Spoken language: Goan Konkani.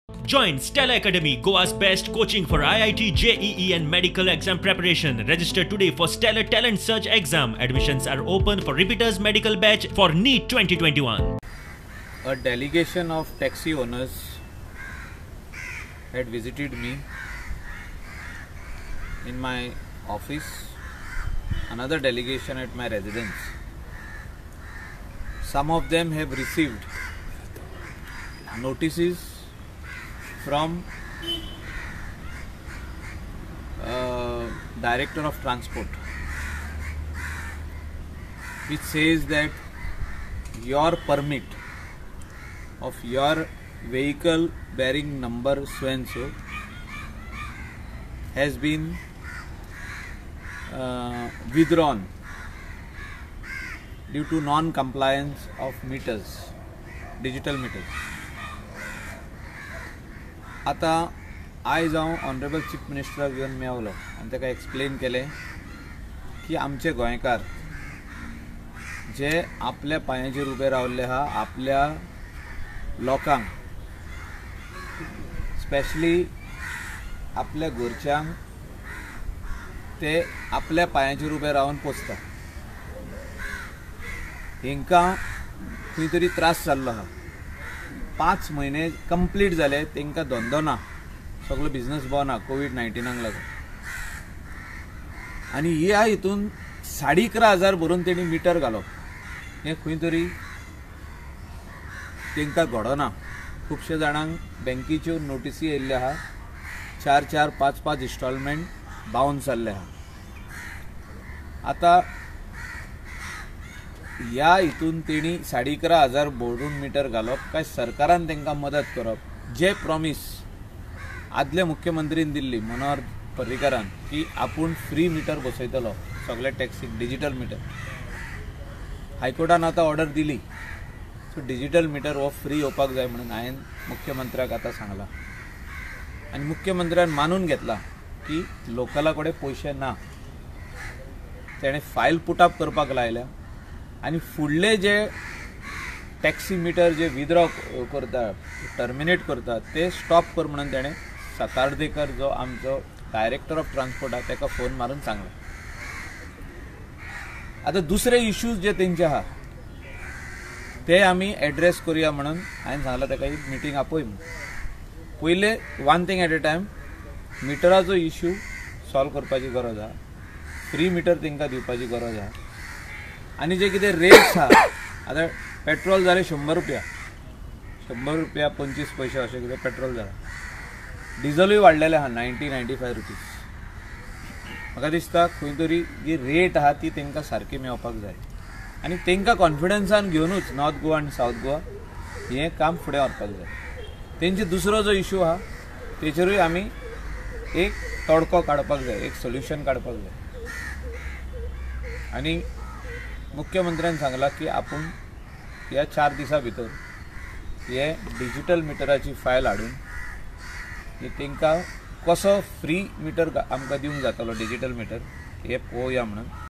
Join Stella Academy, Goa's best coaching for IIT, JEE and medical exam preparation. Register today for Stellar Talent Search exam. Admissions are open for repeaters medical batch for NEET 2021. A delegation of taxi owners had visited me in my office, another delegation at my residence. Some of them have received notices from Director of Transport, which says that your permit of your vehicle bearing number so and so has been withdrawn due to non-compliance of meters, digital meters. आतां आयज हांव ऑनरेबल चीफ मिनिस्टराक येवन मेवलो आनी ताका एक्सप्लेन केलें की आमचे गोंयकार जे आपल्या पांयाचेर उबे रावल्ले आहा, आपल्या लोकांक स्पेशली आपल्या घरच्यांक ते आपल्या पांयाचेर उबे रावन पोसता. हेंकां खंय तरी त्रास जाल्लो आहा. 5 म्हयने कंप्लीट जाले, तांकां धंदो ना, सगलो बिजनस बंद ना कोवीड 19 लागून. आनी ह्या हितून 11,500 भरून तेणी मिटर घालप हें खंय तरी तांकां घडना. खुबशे जाणांक बँकेच्यो नोटिसी येयल्ल्यो आहा, 4 4 5 5 इन्स्टॉलमेंट बाउन्स जाल्ले आहा. आतां ह्या हितून तेणी 11,500 भरून मिटर घालप काय सरकारान तांकां मदत करप, जे प्रॉमीस आदल्या मुख्यमंत्रीन दिल्ली मनोहर पर्रीकारान की आपूण फ्री मिटर बसयतलो सगळे टॅक्सीक डिजिटल मिटर. हायकोर्टान आतां ऑर्डर दिली, सो डिजिटल मिटर हो फ्री येवपाक जाय म्हणून हांवें मुख्यमंत्र्याक आतां सांगलां. आनी मुख्यमंत्र्यान मानून घेतलां की लोकला कडेन पयशे ना, तेणें फायल पुटअप करपाक लायल्या आनी फुडले जे टॅक्सी मिटर जे विद्रॉ करता, टर्मिनेट करता ते स्टॉप कर म्हणून तेणें सातार्देकर जो आमचो डायरेक्टर ऑफ ट्रान्सपोर्ट आहा ताका फोन मारून सांगलें. आतां दुसरे इश्यूज जे तेंचे आहा ते आमी एड्रेस करुया म्हणून हांवें सांगलां ताका एक मिटींग आपय म्हणून. पयले one thing at a time, मिटराचो issue solve करपाची गरज आहा, फ्री मिटर तांकां दिवपाची गरज आहा. आनी जे कितें रेट्स आहा, आतां पेट्रोल जालें 100 रुपया, 100 रुपया 25 पयशे अशें कितें पेट्रोल जालां, डिजलूय वाडलेलें आहा 90-95 रुपीज. म्हाका दिसता खंय तरी जी रेट आहा ती तांकां सारकी मेळपाक जाय आनी तांकां कॉन्फिडन्सान घेवनूच नॉर्थ गोवा आनी सावथ गोवा हें काम फुडें व्हरपाक जाय. तेंचे दुसरो जो इशू आहा तेचेरूय आमी एक तोडको काडपाक जाय, एक सोल्युशन काडपाक जाय. आनी मुख्यमंत्र्यान सांगलां की आपूण ह्या 4 दिसां भितर हे डिजिटल मिटराची फायल हाडून तांकां कसो फ्री मिटर आमकां दिवंक जातलो डिजिटल मिटर हे पळोवया म्हणून